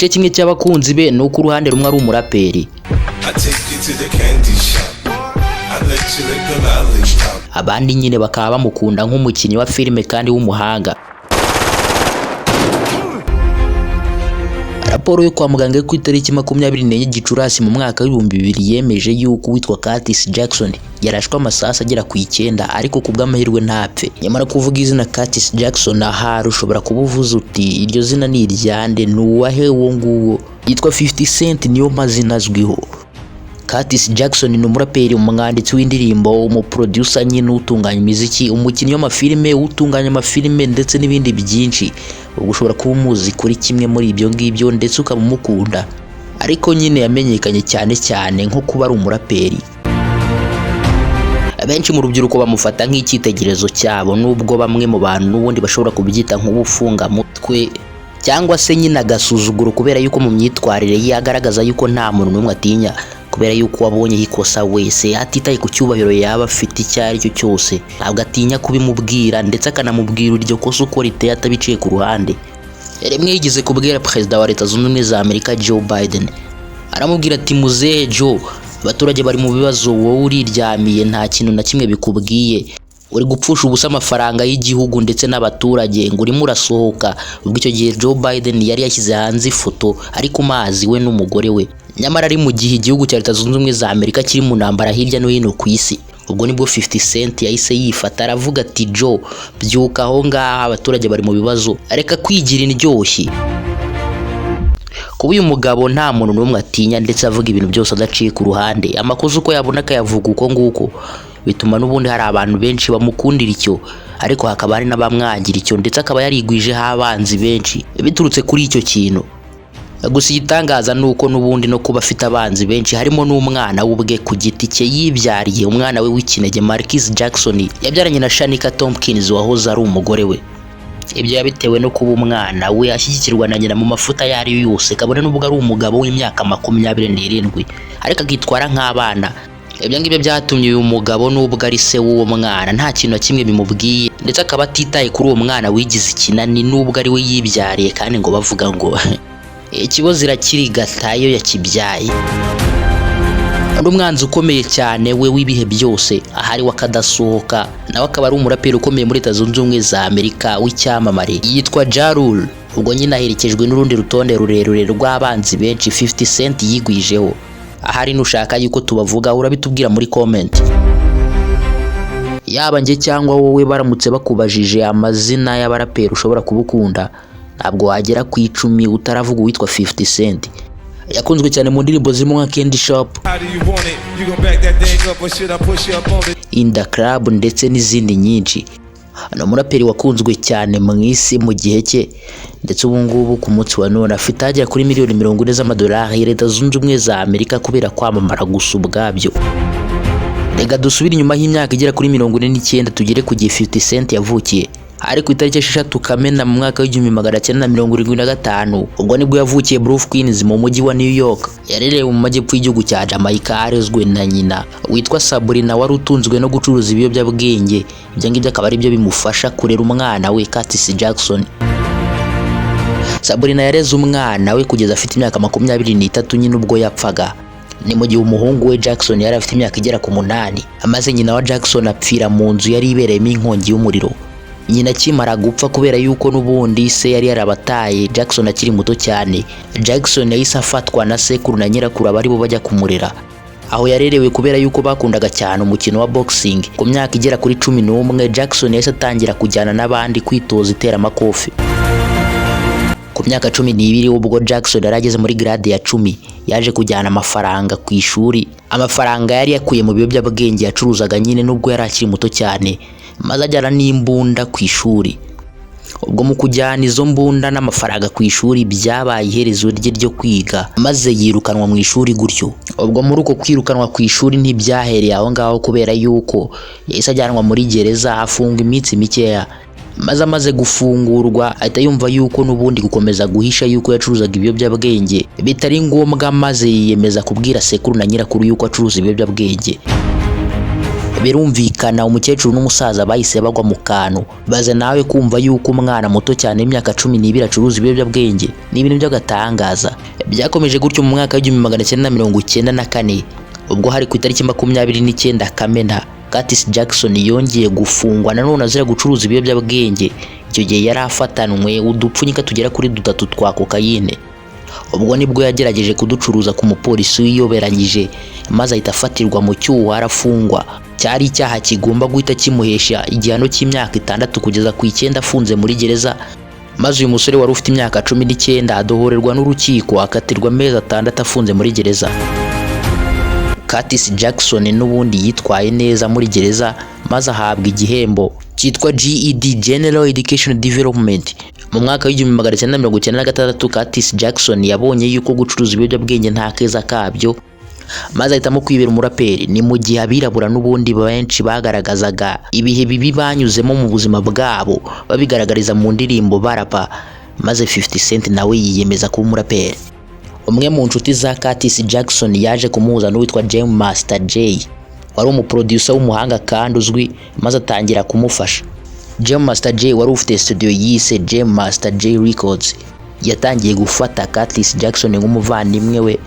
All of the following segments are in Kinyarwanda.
Igice kimwe cy'abakunzi be ni uko uruhande rumwe ari umuraperi, I take you to the candy shop. I let you lick the lollipop. abandi nyine bakaba bamukunda nk'umukinnyi wa filime kandi w'umuhanga. Raporo yo kwa muganga yo ku itariki 24 Gicurasi mu mwaka w'2000 yemeje yuko uwitwa Curtis Jackson yarashwe amasasu agera ku 9, ariko ku bw'amahirwe ntapfe. Nyamara kuvuga izina Curtis Jackson ahari ushobora kuba uvuze uti: "Iryo zina ni iryande? Ni uwahe uwo nguwo?" Yitwa 50 Cent, niyo mazina azwiho. Curtis Jackson ni umuraperi, umwanditsi w'indirimbo, umuproducer nyine utunganya imiziki, umukinnyi w'amafilime, utunganya amafilime ndetse n'ibindi byinshi. Ubwo ushobora kuba umuzi kuri kimwe muri ibyo ngibyo ndetse ukaba umukunda, ariko nyine yamenyekanye cyane cyane nko kuba ari umuraperi. Abenshi mu rubyiruko bamufata nk'icyitegererezo cyabo, nubwo bamwe mu bantu n'ubundi bashobora kubyita nk'ubufungamutwe cyangwa se nyine agasuzuguro, kubera yuko mu myitwarire ye agaragaza yuko nta muntu n'umwe atinya, kubera yuko wabonye ikosa wese, atitaye ku cyubahiro yaba afite icyo ari cyo cyose, ntabwo atinya kubimubwira, ndetse akanamubwira iryo kosa uko riteye atabiciye ku ruhande. Rimwe yigeze kubwira Perezida wa Leta Zunze Ubumwe za Amerika Joe Biden, aramubwira ati: "Muzehe Joe, abaturage bari mu bibazo, wowe uriryamiye, nta kintu na kimwe bikubwiye. Uri gupfusha ubusa amafaranga y'igihugu ndetse n'abaturage ngo urimo urasohoka." Ubwo icyo gihe Joe Biden yari yashyize hanze ifoto ari ku mazi, we n'umugore we, nyamara ari mu gihe igihugu cya Leta Zunze Ubumwe za Amerika kiri mu ntambara hirya no hino ku isi. Ubwo nibwo 50 Cent yahise yifata aravuga ati: "Joe, byuka aho ngaho, abaturage bari mu bibazo, reka kwigira indyoshyi." Kuba uyu mugabo nta muntu n'umwe atinya, ndetse avuga ibintu byose adaciye ku ruhande, amakosa uko yabona akayavuga uko nguko, bituma n'ubundi hari abantu benshi bamukundira icyo, ariko hakaba hari n'abamwangira icyo, ndetse akaba yarigwijeho abanzi benshi biturutse kuri icyo kintu. Gusa igitangaza ni uko n'ubundi no kuba afite abanzi benshi, harimo n'umwana we ubwe ku giti cye yibyariye, umwana we w'ikinege Marquis Jackson yabyaranye na Shanika Tompkins wahoze ari umugore we. Ibyo yabitewe no kuba umwana we ashyigikirwa na nyina mu mafuta ayo ari yo yose, kabone n'ubwo ari umugabo w'imyaka 27 ariko akitwara nk'abana. Ibyo ngibyo byatumye uyu mugabo, nubwo ari se w'uwo mwana, nta kintu na kimwe bimubwiye, ndetse akaba atitaye kuri uwo mwana wigize ikinani nubwo ari we yibyariye, kandi ngo bavuga ngo ikiboze irakirigata iyo yakibyaye. Undi umwanzi ukomeye cyane we w'ibihe byose ahari wakadasohoka, nawe akaba ari umuraperi ukomeye muri Leta Zunze Ubumwe za Amerika w'icyamamare, yitwa Ja Rule. Ubwo nyine aherekejwe n'urundi rutonde rurerure rw'abanzi benshi 50 Cent yigwijeho. Ahari nushaka yuko tubavuga urabitubwira muri comment. Yaba njye cyangwa wowe, baramutse bakubajije amazina y'abaraperi ushobora kubukunda, ntabwo wagera ku 10 utaravuga uwitwa 50 Cent. Yakunzwe cyane mu ndirimbo zirimo nka Candy Shop, How do you want it? You gon' back that thing up or should I push you up on it? In the Club ndetse n'izindi nyinshi. Ni umuraperi wakunzwe cyane mu isi mu gihe cye, ndetse ubu ngubu ku munsi wa none afite agera kuri miliyoni 40 z'amadolari ya Leta Zunze Ubumwe za Amerika kubera kwamamara gusa ubwabyo. Reka dusubire inyuma y'imyaka igera kuri 49, tugere ku gihe 50 Cent yavukiye. Ari ku itariki 6 Kamena mu mwaka w'1975. Ubwo nibwo yavukiye Brooklyn mu mujyi wa New York. Yarerewe mu majyepfo y'igihugu cya Jamaica, arezwe na nyina witwa Sabrina wari utunzwe no gucuruza ibiyobyabwenge. Ibyo ngibyo akaba ari byo bimufasha kurera umwana we Curtis Jackson. Sabrina yareze umwana we kugeza afite imyaka 23 nyine ubwo yapfaga. Ni mu gihe umuhungu we Jackson yari afite imyaka igera ku 8, maze nyina wa Jackson apfira mu nzu yari ibereyemo inkongi y'umuriro. Nyina akimara gupfa, kubera yuko n'ubundi se yari yarabataye Jackson akiri muto cyane, Jackson yahise afatwa na sekuru na nyirakuru, aba aribo bajya kumurera aho yarerewe, kubera yuko bakundaga cyane umukino wa boxing. Ku myaka igera kuri 11, Jackson yahise atangira kujyana n'abandi kwitoza iteramakofe. Ku myaka 12, ubwo Jackson yari ageze muri grade ya 10, yaje kujyana amafaranga ku ishuri, amafaranga yari yakuye mu biyobyabwenge yacuruzaga nyine nubwo yari akiri muto cyane, maze ajyana n'imbunda ku ishuri. Ubwo mu kujyana izo mbunda n'amafaranga ku ishuri byabaye iherezo rye ryo kwiga, maze yirukanwa mu ishuri gutyo. Ubwo muri uko kwirukanwa ku ishuri ntibyahereye aho ngaho, kubera yuko yahise ajyanwa muri gereza afungwa iminsi mikeya, maze amaze gufungurwa ahita yumva yuko n'ubundi gukomeza guhisha yuko yacuruzaga ibiyobyabwenge bitari ngombwa, maze yiyemeza kubwira sekuru na nyirakuru yuko acuruza ibiyobyabwenge. Birumvikana, umukecuru n'umusaza bahise bagwa mu kantu. Baza nawe kumva yuko umwana muto cyane w'imyaka 12 acuruza ibiyobyabwenge, ni ibintu by'agatangaza. Byakomeje gutyo mu mwaka w'1994, ubwo hari ku itariki 29 Kamena, Curtis Jackson yongeye gufungwa nanone azira gucuruza ibiyobyabwenge. Icyo gihe yari afatanwe udupfunyika tugera kuri dutatu twa kokayine. Ubwo nibwo yagerageje kuducuruza ku mupolisi wiyoberanyije, maze ahita afatirwa mu cyuho, arafungwa. Cyari icyaha kigomba guhita kimuhesha igihano cy'imyaka 6 kugeza ku 9 afunze muri gereza. Maze uyu musore wari ufite imyaka 19 adohorerwa n'urukiko, akatirwa amezi 6 afunze muri gereza. Curtis Jackson n'ubundi yitwaye neza muri gereza, maze ahabwa igihembo cyitwa GED, General Education Development. Mu mwaka w'1996, Curtis Jackson yabonye yuko gucuruza ibiyobyabwenge nta keza kabyo, maze ahitamo kwibera umuraperi. Ni mu gihe abirabura n'ubundi benshi bagaragazaga ibihe bibi banyuzemo mu buzima bwabo, babigaragariza mu ndirimbo barapa, maze 50 Cent nawe yiyemeza kuba umuraperi. Umwe mu nshuti za Curtis Jackson yaje kumuhuza n'uwitwa Jam Master Jay, wari umuproducer w'umuhanga kandi uzwi, maze atangira kumufasha. Jam Master Jay wari ufite studio yise Jam Master Jay Records yatangiye gufata Curtis Jackson nk'umuvandimwe we,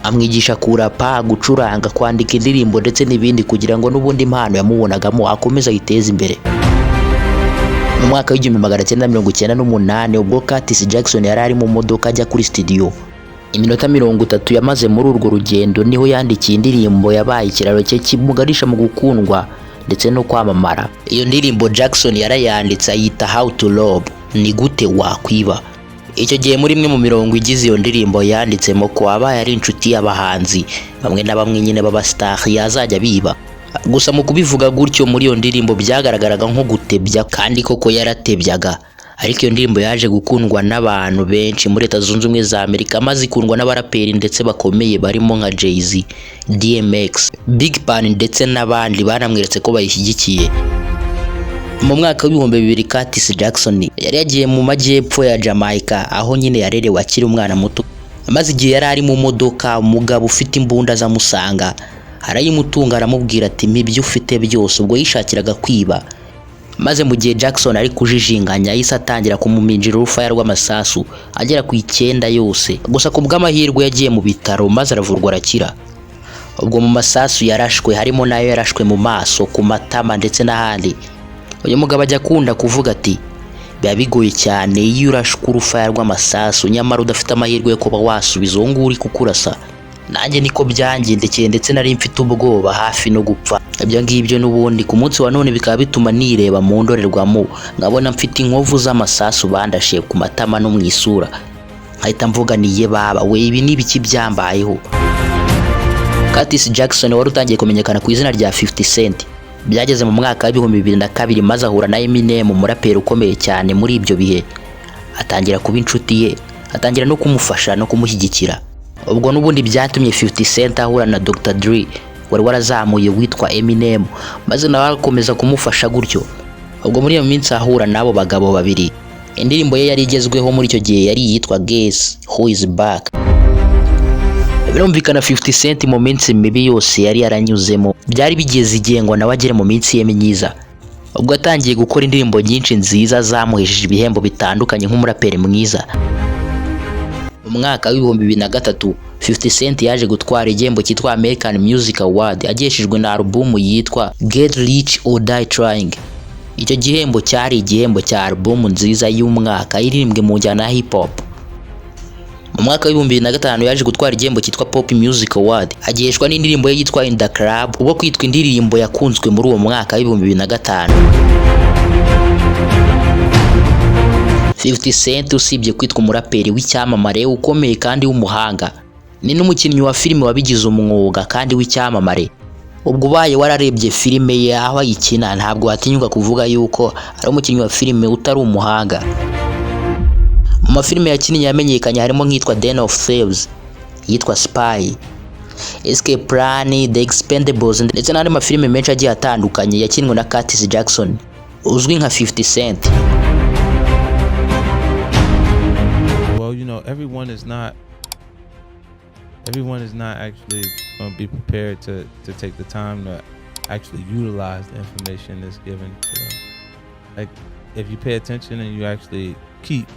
amwigisha kurapa, gucuranga, kwandika indirimbo ndetse n'ibindi, kugira ngo n'ubundi impano yamubonagamo akomeze ayiteze imbere. Mu mwaka w'1998, ubwo Curtis Jackson yari ari mu modoka ajya kuri studio, iminota 30 yamaze muri urwo rugendo niho yandikiye indirimbo yabaye ikiraro cye kimuganisha mu gukundwa ndetse no kwamamara. Iyo ndirimbo Jackson yarayanditse ayita "How to Rob", ni gute wakwiba. Icyo gihe muri imwe mu mirongo igize iyo ndirimbo yanditsemo ko abaye ari inshuti y'abahanzi bamwe na bamwe nyine b'abastar yazajya biba. Gusa mu kubivuga gutyo muri iyo ndirimbo byagaragaraga nko gutebya, kandi koko yaratebyaga. Ariko iyo ndirimbo yaje gukundwa n'abantu benshi muri Leta Zunze Ubumwe za Amerika, maze ikundwa n'abaraperi ndetse bakomeye barimo nka Jay-Z, DMX, Big Pun ndetse n'abandi banamweretse ko bayishyigikiye. Mu mwaka w'2000, Curtis Jackson yari yagiye mu majyepfo ya Jamaica, aho nyine yarerewe akiri umwana muto. Maze igihe yari ari mu modoka, umugabo ufite imbunda aza amusanga, arayimutunga, aramubwira ati: "Mpa ibyo ufite byose." Ubwo yishakiraga kwiba. Maze mu gihe Jackson ari kujijinganya, yahise atangira kumuminjira urufaya rw'amasasu agera ku 9 yose. Gusa ku bw'amahirwe yagiye mu bitaro, maze aravurwa, arakira. Ubwo mu masasu yarashwe harimo n'ayo yarashwe mu maso, ku matama ndetse n'ahandi. Uyu mugabo ajya akunda kuvuga ati: "Biba bigoye cyane iyo urashwe urufaya rw'amasasu nyamara udafite amahirwe yo kuba wasubiza uwo nguwo uri kukurasa. Nanjye niko byangendekeye, ndetse nari mfite ubwoba hafi no gupfa. Ibyo ngibyo n'ubundi ku munsi wa none bikaba bituma nireba mu ndorerwamo nkabona mfite inkovu z'amasasu bandashe ku matama no mu isura, nkahita mvuga niye baba we, ibi ni ibiki byambayeho?" Curtis Jackson wari utangiye kumenyekana ku izina rya 50 Cent, byageze mu mwaka w'2002 maze ahura na Eminem, umuraperi ukomeye cyane muri ibyo bihe, atangira kuba inshuti ye, atangira no kumufasha no kumushyigikira. Ubwo n'ubundi byatumye 50 Cent ahura na Dr. Dre wari warazamuye witwa Eminem, maze nawe akomeza kumufasha gutyo. Ubwo muri iyo minsi ahura n'abo bagabo babiri, indirimbo ye yari igezweho muri icyo gihe yari iyitwa "Guess Who Is Back". Birumvikana, 50 Cent mu minsi mibi yose yari yaranyuzemo, byari bigeze igihe ngo nawe agere mu minsi ye myiza. Ubwo yatangiye gukora indirimbo nyinshi nziza zamuhesheje ibihembo bitandukanye nk'umuraperi mwiza. Mu mwaka w'2003, 50 Cent yaje gutwara igihembo cyitwa American Music Award, agiheshejwe na alubumu yitwa Get Rich or Die Trying. Icyo gihembo cyari igihembo cya alubumu nziza y'umwaka iririmbwe mu njyana ya hip hop. Mu mwaka w'2005 yaje gutwara igihembo cyitwa Pop Music Award, agiheshwa n'indirimbo ye yitwa In The Club, ubwo kwitwa indirimbo yakunzwe muri uwo mwaka w'2005. 50 Cent usibye kwitwa umuraperi w'icyamamare ukomeye kandi w'umuhanga, ni n'umukinnyi wa filime wabigize umwuga kandi w'icyamamare. Ubwo ubaye wararebye filime ye aho ayikina, ntabwo watinyuka kuvuga yuko ari umukinnyi wa filime utari umuhanga. Mu mafilime yakinnye yamenyekanye harimo nk'iyitwa Den of Thieves, yitwa Spy, Escape Plan, The Expendables ndetse n'andi mafilime menshi agiye atandukanye yakinwe na Curtis Jackson uzwi nka 50 Cent. Well, everyone is not actually going to be prepared to take the time to actually utilize the information that's given to them. Like, if you pay attention and you actually keep